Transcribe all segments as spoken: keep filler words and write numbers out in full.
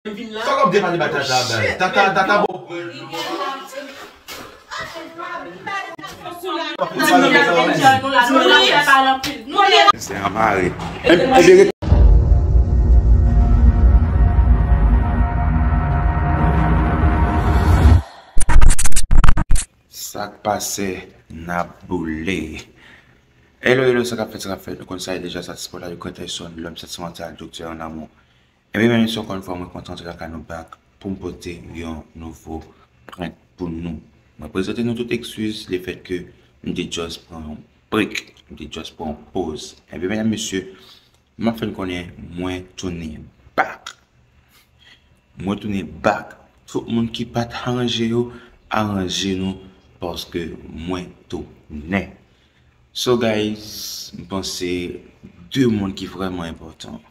Sa w ap depale ba Tata, bay? Tata, Tata, bon. Se anmare. Ebyen, sa k pase, n ap boule. Hello, hello, sa k ap fèt, sa k ap fèt? Nou konn sa deja, sa se Paul Alexandre Tyson, l'homme sentimental, docteur en amour. Ebyen, men, mesye, ankò yon fwa, mwen kontan antre lakay nou back pou m pote yon nouvo prank pou nou. Mwen prezante nou tout ekskiz lefètke m te just pran yon break, m te just pran yon poz. Ebyen, medam, mesye, m ap fè n konnen mwen tounen back. Mwen tounen back. Tout moun ki pa t aranje yo, aranje nou paske mwen tounen. So, guys, m panse de moun ki vrèman enpòtan,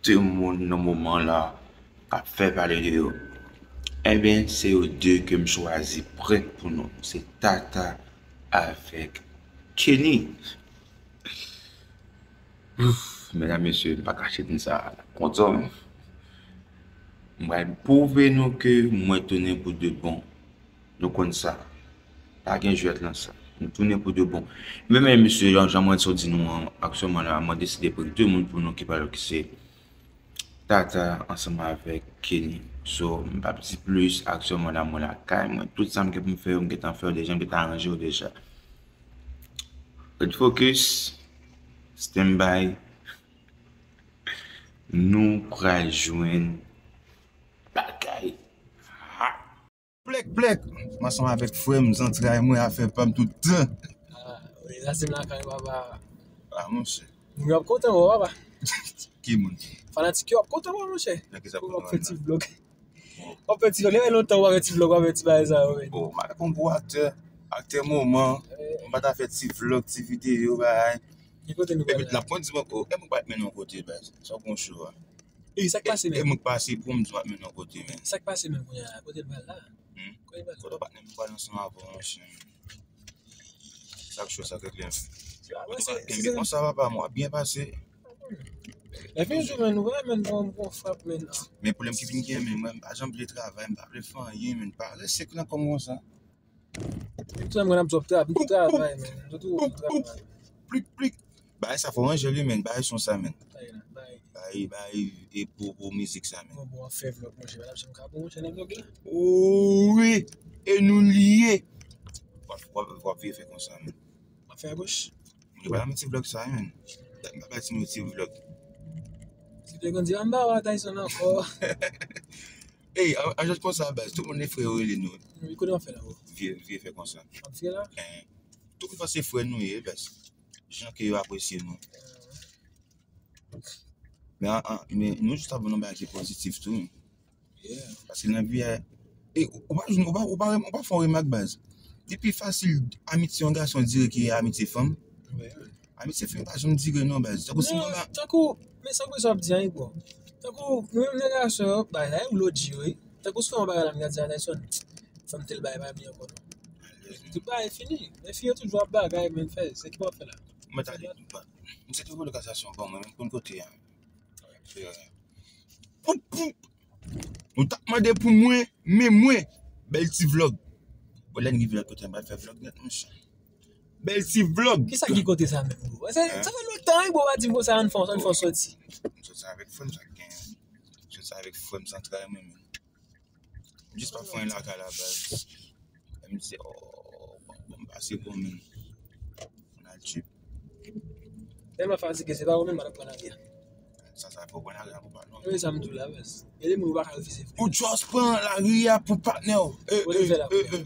de moun nan moman la k ap fè pale de yo. Ebyen, se yo de ke m chwazi prank pou nou. Se Tata avèk Kenny. Ouf, medam, mesye, m pa kache n sa. Kontan. M pral pwouve nou ke mwen tounen pou de bon. Nou konn sa. Pa gen jwèt lan sa. Nou tounen pou de bon. Men, men, mesye, jan, jan mwen sot di nou an, aktyèlman la, mwen deside pran de moun pou nou ki pa lòt ki se Tata ansanm avèk Kenny. So, m p ap di plis, aktyèlman la, mwen lakay mwen. Tout sa m gen pou m fè yo, m gentan fè yo deja, m gentan aranje yo deja. Ret focus, stand by. Nou pral jwenn bagay. Ha! Plèk, plèk! M ansanm avèk frè m, zantray mwen, afè pa m tout tan. Ah, wi, sa se m lakay, papa. Ah, monchè. Moun yo ap kontan wè w, papa. Ki moun? Fanatik yo ap kontan wè w, monchè. Nan ki sa w ap kontan wè la? Ti vlog. W ap fè ti vlog. Lè lontan w ap fè ti vlog, w ap fè ti bagay sa yo, men. Oh, m pa t yon gwo aktè. Aktè moman. Eh. M pa ta fè ti vlog, ti videyo, bagay. Ki kote nou pral la? Epi l ap konn di mwen, oh, e mwen pa t mennen yon kote, baz. Sa w konn cho a. Ey, sa k pase, men? E mwen k pase pou m di w ap mennen yon kote, men. Sa k pase, men, kounye a? Kote l pral la? Hmm? Kote l pral la? Kote w pa t menm pral ansanm avè w, monchè. Sa k cho, sa k regle, men. Antouka, kenbe konsa, papa, mwen ap byen pase. Lè fini jou, men, nou va, men, bon, bon frap, men. Men pwoblèm ki vin gen, men, mwen, m pa janm vle travay, m pa vle fè anyen, men, parese k nan kò m konsa. M toujou mwen ap twòp travay, m toujou travay, men. M toujou ap travay. Plik, plik. Bagay sa fò ranje li, men. Bagay son sa, men. Bagay, bagay. Bagay, bagay, e pou, pou mizik sa, men. Bon, bon, fè vlog, monchè. Bagay sa m ka bon, monchè, nan vlog la. Oh, wi. E nou liye. W ap, w ap, w ap veye fè konsa, men. W ap fè agoch. Mwen pa nan ti vlog sa, men. Dat m pa bay ti nou ti vlog. Si te konn di, anba wa Tyson ankò. Ey, an, an jòj konsa, baz. Tout moun e frè yo rele nou. Wi, kote w ap fè la, bro? Vye, vye fè konsa. W ap fè la? Eh, tout moun panse frè nou ye, baz. Jan ke yo apresye nou. Men, an, an, men nou jis ap vin nan bagay ki pozitif tou. Yeah. Paske nan vi a, e, ou pa, ou pa, ou pa, ou pa fè yon remak, baz. Li pi fasil amitye yon gason dire ke amitye fanm. Wi, wi. Amitye fanm pa janm dire non, baz. Tankou si non, mwen pa tankou, men sa w bezwen ap di anyen, bro. Tankou, nou menm nèg gason yo, bagay la, e ou lòt di yo, wi. Tankou si w fè yon bagay la, m ka di a Tyson, fanm tèl bagay pa byen ankò non. Tout bagay fini. Men fi yo toujou ap bagay, men fè, se ki w ap fè la? Mwen ta di, m se te vòlè kasasyon ban mwen, men konn kote a. Pou, pou, nou t ap mande pou mwen, men mwen, bèl ti vlog. Bon, lè n gen vlog kote, m pral fè vlog nèt, monchè. Bèl ti vlog. Kisa ki kote sa menm, bro? Sa, sa fè lontan, wi, bro, pa di m konsa, ann fè, ann fè soti. M sot sa avèk frè m, sa k gen. M sot sa avèk frè m, zantray mwen, men. M jis pa fè anyen lakay la, baz. M di, oh, bon, bon, m pase bon, men. N al trip. Tèlman fatige, se pa ou menm, m ap pran lari a. Sa, sa fè w pran lari a pou patnè w. Wi, sa m di w la, baz. Gen de moun ou pa ka refize. Ou just pran lari a pou patnè w. Eh, eh, eh, eh.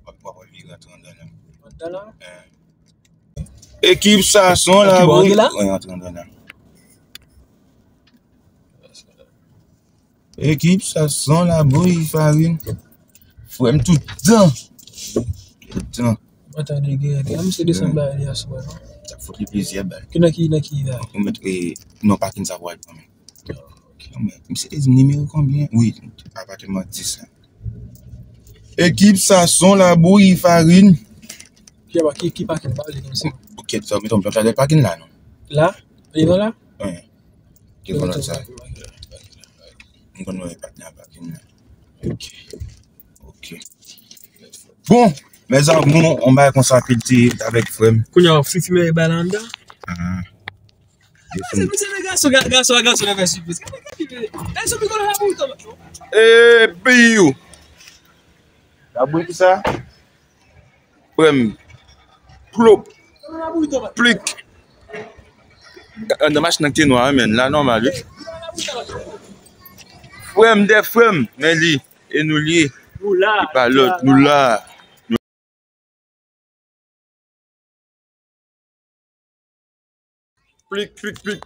W ap, w ap vire antre anndan la. Anndan la? Eh. Ekip sa, son la, wi. Wi, antre anndan la. Ekip sa, son la, bouyi farin. Frè m tout tan. Tout tan. Mwen tande gen, gen, misye desann bagay li a sou mwen, non? Sa fout li plizyè bal. Ki nan ki, nan ki la? Ou mèt, e, non, pa ki n sa pral pran, men. Ok. Non, men, misye te di m nimewo konbyen? Wi, apatman dis la. Ekip sa, son la, bouyi farin. Ki, ki, ki pakin pa li konsa? Ok, sa, meton, meton, pakin la, non? La? Devan la? Wi. Devan la, sa. M konn wè patnè a pa vin la. Ok. Ok. Bon, mes amours, on bagay konsa ke l te ye avèk frè m. Kounye a w ap fimen bay la anndan? Ah. Se pou se gason, ga- gason a gason nan fè sipriz. Gason pi gwo nan labou tou. E biyo. Labou ki sa? Frè m. Plop. Plik. Anndan machin nan ki te nwa, men la nòmal, wi. Frè m de frè m, men li, e nou li ye. Nou la. Li pa lòt, nou la. Plik, plik, plik.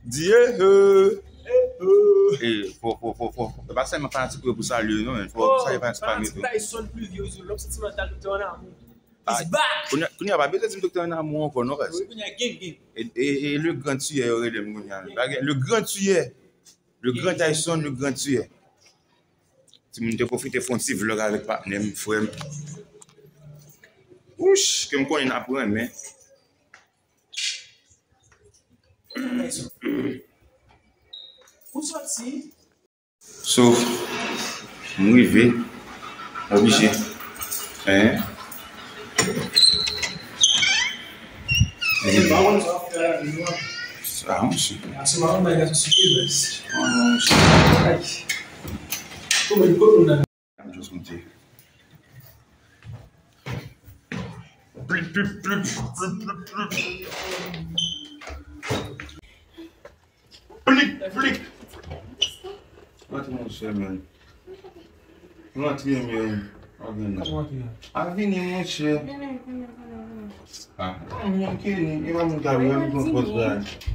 Di eh, eh, eh. E, fò, fò, fò, fò. E pa sèlman fanatik yo pou salye, non, men fò salye fanatik pa m yo tou. Tyson Pluviose, lòm santimantal, doktè an amou. Is back! Kounye a, kounye a pa bezwen di m doktè an amou ankò, non, baz. Wi, kounye a gang, gang. E, e, e le grand tuyè yo rele m kounye a. Pa gen, le grand tuyè. Le grand Tyson, le grand tuyè. Timoun te pwofite fè yon ti vlog avèk patnè m, frè m. Wouch, ke m konnen n ap renmen. Ou soti? So, m rive, oblije. Hein? Se pa konn sa w ap fè la, non. Sa, monchè. A, se pa konn bagay sa, se bèz. Ah, monchè. Ay. Kòman, kòman nan? Just monte. Plip, plip, plip, plip, plip, plip. Plik, plik. Rantre, monchè, men. Rantre, men. A vini, non. A vini, monchè. A, moun Kenny, e pa moun Gabriel, moun pran pòz la.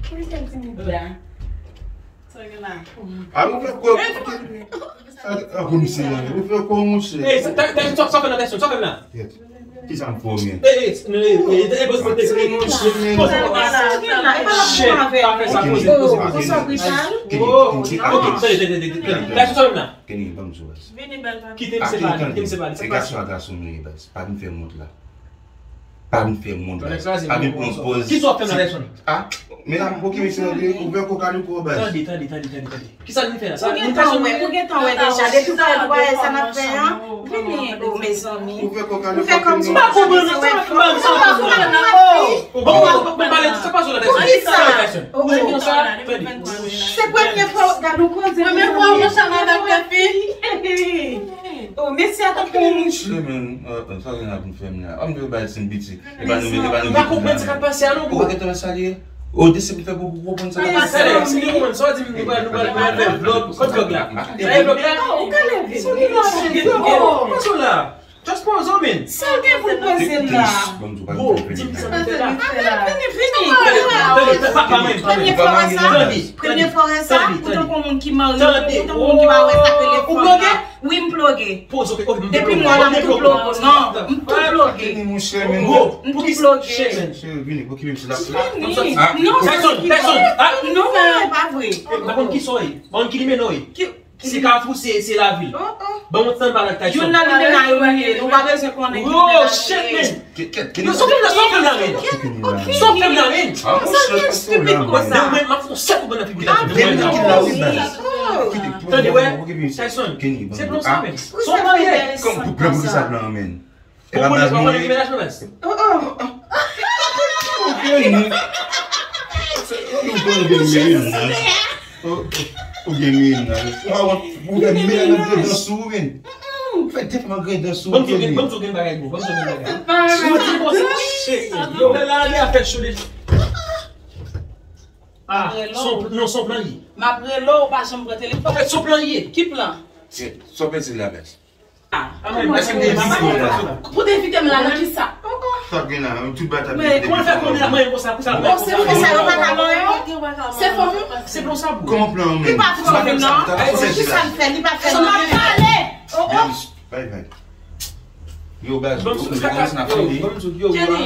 Poukisa l timid la? Sa gen la? A, ou fè kwè. A, a, komisè, ou fè kwè, monchè. Ey, sa, sa, sa, sa fè nan tèt, sa fè nan. Kisa m fè w menm? Ey, ey, poze, poze, poze. Chè, pa fè sa, poze, poze, poze. Bonsoir, Brital. Oh, ok, tande, tande, tande, tande. Tèt sou sa menm la. Kenny, ban m di w baz. Vini, bèl papa. Kite m se pale, kite m se pale. Se gason a gason nou ye, baz. Pa vin fè mond la. Pa vin fè mond la. Pa vin pran pòz. Kisa w ap fè nan tèt sou? A, men la, ok, mesye, ouvè koka nou pou w baz. Tande, tande, tande, tande, tande. Kisa l vin fè la? Ou gentan wè, ou gentan wè deja, depi w fè dwayè sa n ap fè an, vini, o mezanmi. Ou fè kòk ale. Ou fè kòk ale. M pa konprann non, sa m ap fè la. Bon, bon, bon, pale, sa pa sou la tèt. Kisa? Ou konn sa, tande. Se premye fwa, gade yon koze. Premye fwa w nan chanm avèk de fi. O, mesye a tankou yon mouch. Li menm, sa gen la pou n fè m la. An m vle bay sin piti. E pa nou, e pa nou. M pa konprann sa k ap pase a non, bro. Ou pa gentan wè sa li ye? O, de se pou fè pou, pou konprann sa k ap pase a. Talè, si nou konprann sa w di m, nou pral, nou pral, nou pral fè vlog. Kot vlog la? Talè vlog la? Sa w gen la, cheri? Yo, pa sou la. Just pause, man. Sa w gen pou poze la? Bro, di m sa m fè la. Vini, vini. Talè, talè, pa, pa menm, pa menm. Premye fwa sa, premye fwa sa, ou tankou moun ki marye, ou tankou moun ki pa wè sa k rele fanm la. Wi, m ploge. Poze, ok, ok, m depi m wè la, m tou ploge. Non, m tou ploge. Vini, monchè, men. Bro, m tou ploge. Chè, vini, okipe m sou la. Vini. Non, Tyson, Tyson. Non, non, e pa vre. M pa konn kisa w ye. M pa konn ki limena w ye. Se Kafou, se, se lavil. Ban m yon ti tan pale ak Tyson. Youn nan limena yo nou ye. Ou pa bezwen konnen ki limena yo ye. Yo, sa w fè m la, sa w fè m la, men. Sa w fè m la, men. Sa w fè m stupid konsa. Demen, m ap fè yon sèl kout ban nan figi Tyson. Demen, kite la, wi, baz. Tande, wè, Tyson, se plan sa, men. Sa w marye. Kòm kout plan, poukisa plan, men? E pa baz mwen ye. Ou konnen ki mennaj mwen, baz? Ou gen, ou gen mennaj. Ou gen mennaj. Ou fè mennaj nan grenn dan sou ou, men. Ou fè tèt nan grenn dan sou ou, men. Ban m di w gen bagay, bro. Ban m di w gen bagay. Shit, yo, lè la, li a fè cho deja. Ah, non, se yon plan li ye. M ap rele w, ou pa janm pran telefòn. An fèt, se yon plan li ye. Ki plan? Sa w panse la, baz? Pou te evite m la, nan kisa? Sa gen la, tout bagay ta. Men kòman fè konnen la, mwen konsa, konsa. Bon, se konsa, yo pa ka ban yo. Se fanm yo. Se plan sa, bro. Kòman plan, men? Li pa fanm, non. Kisa l fè? Li pa fè, non. Pale. Oh, oh. Bay, bay. Yo, baz, ou kòmanse nan fini. Kenny.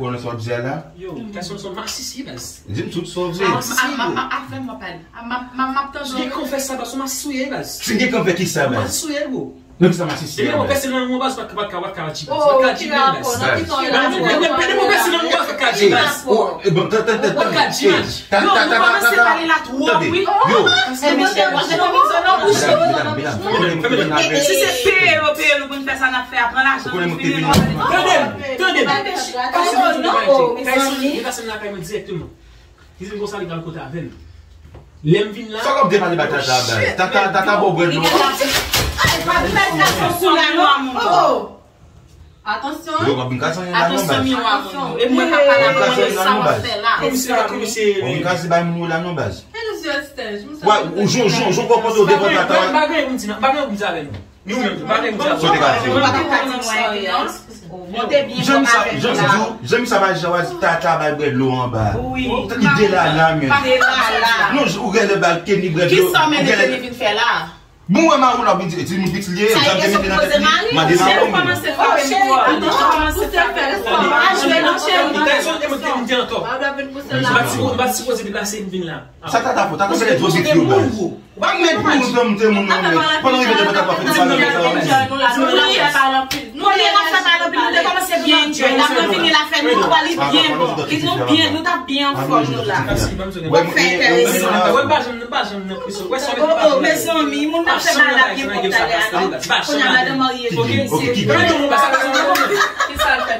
kwè nan sa w ap di a la? Yo, gason se yon masisi, baz. Di m tout sa w vle. A, a, a, a, a, fè m pale. A, m ap, m ap, m ap tande. Gen konfè sa, baz, se yon masisi ou ye, baz. Si gen konfè ki sa, baz? Masisi ou ye, bro. Nan ki sa masisi a, baz? Depi yon pèsonèl nan yon baz, pa ka, pa ka, pa ka di baz. Pa ka di baz. Depi yon pèsonèl nan yon baz, pa ka di baz. Ou, e, bon, tan, tan, tan, tan. Pa ka di baz. Yo, nou kòmanse pale la twòp, wi. Yo. Medam, medam, medam. Si se peye yo peye nou pou n fè sa n ap fè a, pran lajan nou fini. Tande m, tande m. Pase nou lakay mwen dirèkteman. Li di m konsa li pral kote avè m. Lè m vin la. Sa w ap depale ba Tata, baz? Tata, Tata ba w bwè dlo. Ay, pa vin met gason sou la, non. Oh, oh. Atansyon. Yo, w ap vin kase yon la, non, baz. Atansyon, miwa, moun yo. E mwen pa pale avè w de sa w ap fè la. Komisè, komisè. W ap vin kase bay moun yo la, non, baz. Wè, ou jan, jan, jan w konpòte w devan Tata, wè. Pa gen moun di, pa gen moun di avè nou. Nou menm tou, pa gen moun sa. Kote ka di? Ou pa t ka di mwen anyen, non. Ou te byen fò avè nou la. Jan misye di w, jan misye pa jan w a di Tata bay bwè dlo anba. Wi. Li delala menm. Pa delala. Non, ou genlè ba l Kenny bwè dlo. Kisa w mennen Kenny vin fè la? Bon, wè, mari w la vin di, ti moun pitit li ye, sa e ke sou poze mari w. Mande mari w. Cheri, kòmanse frape m twò. Cheri, kòmanse frape m twò. Pa jwe non, cheri. Tayson, e mwen ki te di ankò. M pa t sipo-, m pa t sipoze deplase m vin la. Sa Tata fè? Tata fè lè twò bit yo, baz. Ou pa mèt pou moun fè moun te moun nan men. Pandan rive devan Tata fè pale anpil. Nou la fè pale anpil. Nou la fè pale anpil. Nou te kòmanse byen enjoy. N ap fini la fè nou pral byen bon. Li nou byen, nou t ap byen anfòm nou la. W ap fè enteresan. Wè, pa janm, pa janm nan presyon. Wè sa. Oh, oh, mezanmi, moun nan fè mal la byen pwòp talè a, non? Kounye a madan marye vini. Kisa l fè?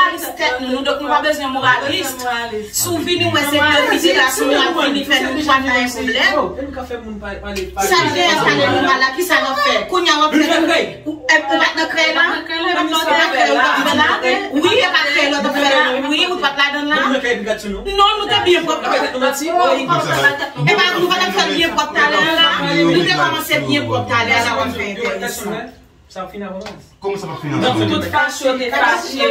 moralis tèt nou, nou, donk nou pa bezwen moralis. Si w vini, w wè se de figi gason y ap vini fè nou, nou pa fè yon pwoblèm. Sa k gen pale nou mal la, kisa n ap fè? Kounye a w ap fè nou, ou, e, ou pa t nan krèy la? Ou pa t nan krèy la? Wi, e pa krèy la w t ap fè la? Wi, ou pa t ladan l la? Non, nou te byen pwòp. E pa nou pa t ap fè l byen pwòp talè a la? Nou te kòmanse byen pwòp talè a la, w ap fè entèresan. Sa ap fini avan baz. Kòman sa p ap fini avan? Donk, tout fache yo te fache yo.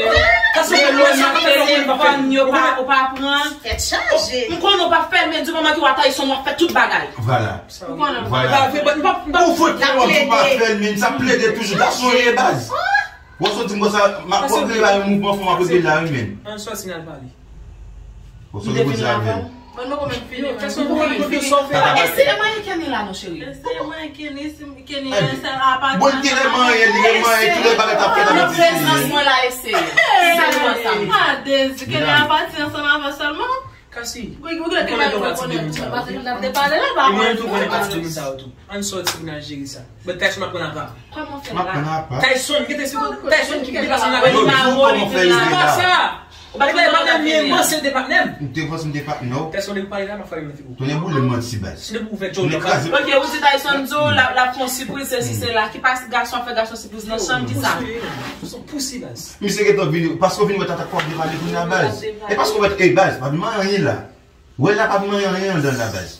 Sa se lè w ap telefòn yo pa, ou pa pran. Tèt chaje. M konnen w pa fè l, men di moman ke w a Tayson, w ap fè tout bagay. Vwala. Ou konnen. Vwala. Ou fout fè lòt ou pa fè l, men sa plede toujou gason ye baz. Wè sa w di m konsa, m ap rele la yon mouvman fò m ap rele la wi men. An sòti n al pale. Ou sòti koze avè l. Mwen nou konmen fini. Eseye manyen Kenny la non cheri. Eseye manyen Kenny, si Kenny, sa apa. Bon, li te lè manyen, li lè manyen, tout lè bagay t ap fèt avè ti Kenny. Nan prezans mwen la, eseye. Sèlman sa m di. A Dezi, Kenny a pati ansanm avè sèlman. Kasi, ou konnen ke w pati de moun sa yo. Paske nou t ap te pale la, pa mwen tou konnen pati de moun sa yo tou. Ann sòti pou n al jere sa. But Tayson ap pran apa. Kòman fè la? M ap pran apa. Tayson, gen te si Tayson ki deplase nan avè nou. Yo, di w kòman fè rive la. Ou pa sa. Ou pa klè, madanm li panse l te patnè m. M te panse m te patnè w. Tayson, depi pale la, m ap fè yon figi w. Tounen boule manti baz. Si depi w ouvè djòl. Ok, ou di Tayson di w l ap, l ap fè yon sipriz, se si se la. Ki pa gason ap fè gason sipriz nan chanm, ki sa? Son pousi baz. Misye gentan vini, paske w vin wè Tata k ap depale kounye a baz. E paske w wè, ey baz, pa vin manyen anyen la. Wè la pa manyen anyen anndan la baz.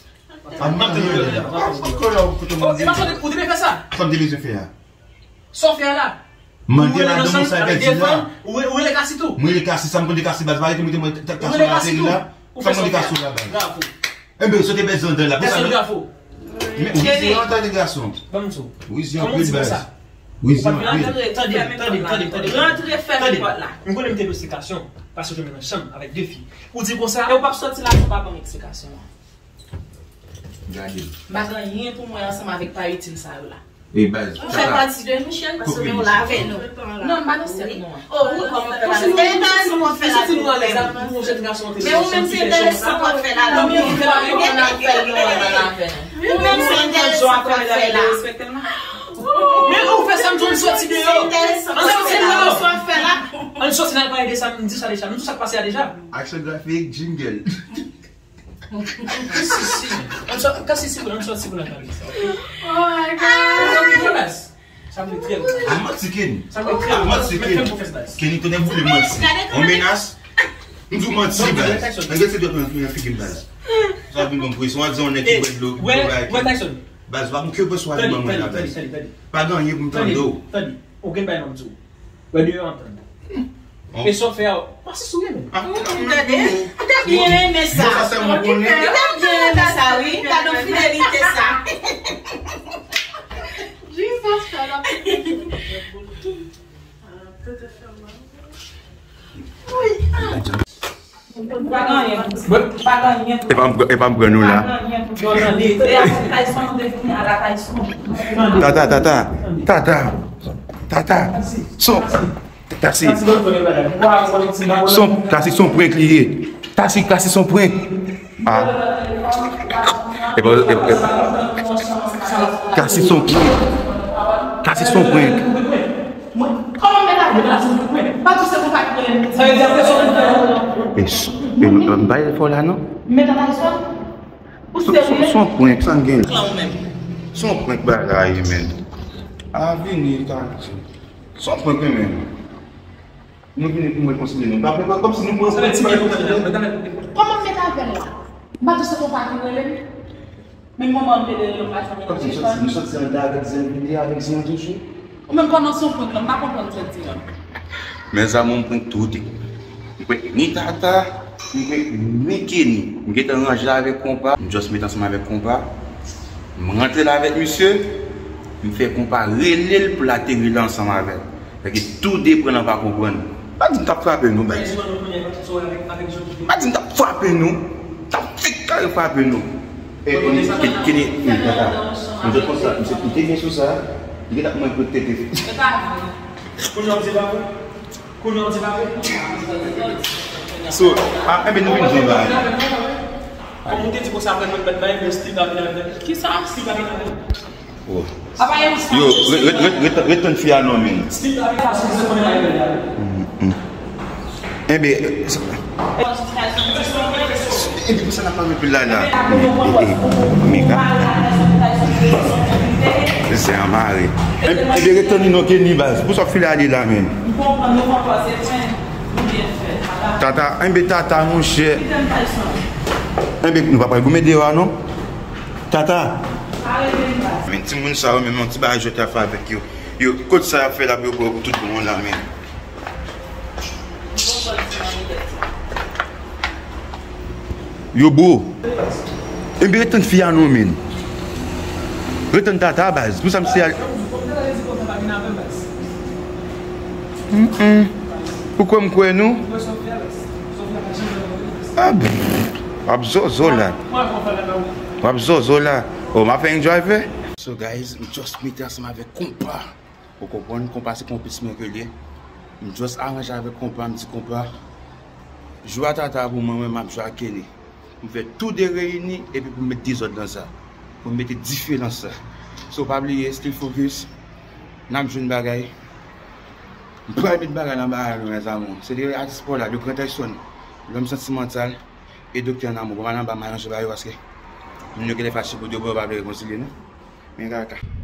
Pa manyen anyen anndan la. Kot kote w kote w mande. E pa sa ou te, ou te vle fè sa? Sa m te bezwen fè a? Sa w fè a la? Mande ladan mwen sa y pèdi la. Ou rele Kasi tou? Mwen rele Kasi, sa m konn de Kasi baz, pa rete mete mwen t-, t-, Kasi nan aferi la. Sa m konn de Kasi la baz. Enben, sa w te pèdi anndan la. Pèsonn grafo. Men, wi, se yon tande gason. Ban m di w. Wi, se yon pil baz. Wi, se yon pil. Rantre, tande, tande, tande, tande. Rantre, fèmen pòt la. M konnen m te ba w eksplikasyon, paske w jwenn nan chanm avèk de fi. Ou di konsa. E ou p ap sòti la san w pa ban m eksplikasyon an. Gade. M pa gen anyen pou mwen ansanm avèk pa itil sa yo la. E baz, ou fè pati de nou, cheri, paske men w la avè nou. Non, m pa nan sèk nou an. Oh, ou kòman fè la? E baz, ou fè la tou. Men ou menm se entèresan w ap fè la. Non, men ou fè la, ou konn ap fè l, nou an nan avè nou. Ou menm se entèresan w ap fè la. Men ou fè sa m di w, ann sòti deyò. Ann sòti deyò. Ann sòti nan pale de sa, m di sa deja. M di sa k pase a deja. Action graphic, jingle. Kasi, si. Ann sò-, Kasi, si, ann sòti pou n al pale de sa, ok? Oh my God. Ann sòti baz. Sa m fè trè mal. A manti Kenny. Sa m fè trè mal. A manti Kenny. Kenny tounen boule manti. On menas. M di w manti baz. Nèg se dwèt nan figi m baz. Sa vin ban m presyon. W ap di yon nèg ki bwè dlo, ki bwè bagay Kenny. Baz, w ap m ke presyon a di ban mwen la baz. Pa gen anyen pou m tande w. Ou gen bagay m ap di w. Wè deyò an tann. E sa w fè a, pase sou li menm. Tande, m te byen renmen sa. M te byen renmen sa, wi. Gade yon fidelite sa. Jesus, fè la. Wi. E pa m, e pa m pran nou la. Tata, tata, tata, tata, son, Kasi, son, Kasi son prank li ye. Kasi, Kasi son prank. Ah. E pa, e, e, Kasi son prank. Kasi son prank. Mwen, kòman m mèt avè l la sou mwen? Badou se konpa ki rele m. Sa vle di apre sa w konn fè la? E s-, e m, m pa fè w la non. Mèt avè l sa? Ou serye? Se yon prank sa m gen. Klan ou menm. Se yon prank bagay menm. A vini tankou. Se yon prank menm. Nou vini pou mwen konsole nou. Pa, pa, kòmsi nou pran prank. Kòman m mèt avè l la? Badou se konpa ki rele m. Menm moman m te dèyè yo pa janm gen telefòn. Nou sòti anndan avèk zen vide avèk zen toujou. Ou menm kòmanse yon prank lan, m pa konprann sa w di an. Mes amours, m prank tout. M prank ni Tata, m prank ni Kenny. M gentan ranje avèk konpa, m just met ansanm avèk konpa. M rantre la avèk misye, m fè konpa rele l pou l ateri la ansanm avè l. Paske tou de pran nan pa konprann. Pa di m t ap frape nou, baz. Pa di m t ap frape nou. T ap fèk kare frape nou. E, e, ki, ki ni, hmm, tata. M te konsa, misye kite byen sou sa. Li gentan mwen kote tete. Kounye a w di pa vre? Kounye a w di pa vre? So, a, enben nou vin di yon bagay. A, Ou te di konsa apre mwen bat bay, men still pa vin avè l. Kisa? Still pa vin avè l. Oh. Yo, ret, ret, ret, ret tann fi a non, men. Enben, enben pou sa n ap pale pil la la. Mika. Se anmare. Enben, ret tann li non, Kenny baz. Pou sa w file ale la, men. Tata, enben tata, monchè. Enben, nou pa pral goumen deyò a, non? Tata. Men timoun sa yo menm yon ti bagay jwèt y ap fè avèk yo. Yo, kot sa y ap fè la pou yo pran yo pou tout bon la men. Yo bo. Enben ret tann fi a non men. Ret tann tata baz. Pou sa m se al. Mm-mm. Ou kwè m kwè nou? Ah, pff, w ap zozo la. W ap zozo la. Oh, m ap fè yon driver. So guys, m just mete ansanm avèk konpa. Ou konprann? Konpa se konplis mwen ke l ye. M just aranje avèk konpa, m di konpa, jwe a tata pou mwen, mwen m ap jwe a Kenny. M fè tou de reyini epi pou m met dezòd nan sa. Pou m mete dife nan sa. So pa bliye, still focus. N ap jwenn bagay. M pral met bagay nan bagay nou, mezanmi. Se de atis pa w la, de Grand Tyson, lòm santimantal e doktè nan mou. Bon, m al anba, m al ranje bagay yo paske moun yo genlè fache pou de bon, yo pa vle rekonsilye nou. Men kaka.